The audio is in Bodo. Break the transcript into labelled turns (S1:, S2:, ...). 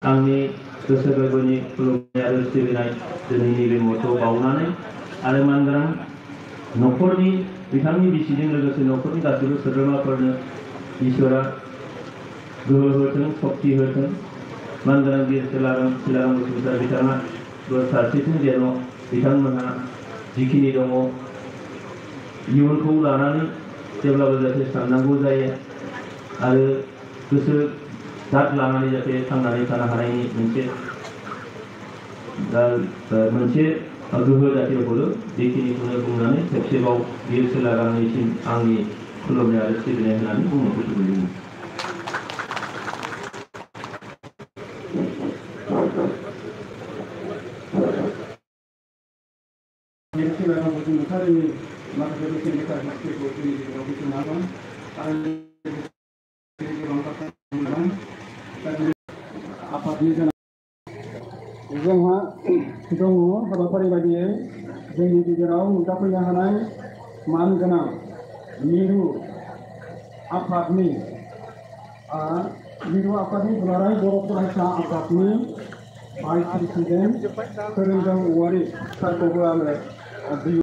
S1: आंनि गोसो गोरबोनि खुलुमनाय आरो सिबिनाय दिनैनि बे मठआव बावनानै आरो मानगोनां न'खरनि बिथांनि बिसिजों लोगोसे न'खरनि गासैबो सोद्रोमाफोरनो इसोरा गोहो होथों, शक्ति होथों। मानगोनां बिर सिलाराम बसुमतारी बिथाङा बोर सारस्रिथों जेन' बिथांमोनहा जिखिनि दङ इयुनखौ लानानै जेब्लाबो जाहाथे साननांगौ जायो आरो गोसो दाद लानानै जाहाथे थांनानै थानो हानायनि मोनसे गोहो जाहाथे हरो बेखिनिखौनो बुंनानै खेबसेबाव बिर सिलारामनिसिम आंनि खुलुमनाय आरो सिबिनाय होननानै बुंनायखौ लुबैयो।
S2: बिर सिलाराम बसुमतारीनि माखासे बेसेन गोसा हिस्ट्रिखौ जोंनि गेजेराव बेखेवना दं आरो गोबां बाथ्रा बुंदों। आफादनि जोंहा दङ हाबाफारि बायदियै जोंनि गेजेराव नुजाफैनो हानाय मानगोनां मिरु आफादनि दुलाराय बर' फरायसा आफादनि भाइस प्रेसिडेन्ट फोरोंगाव औवारि सारखौबो आङो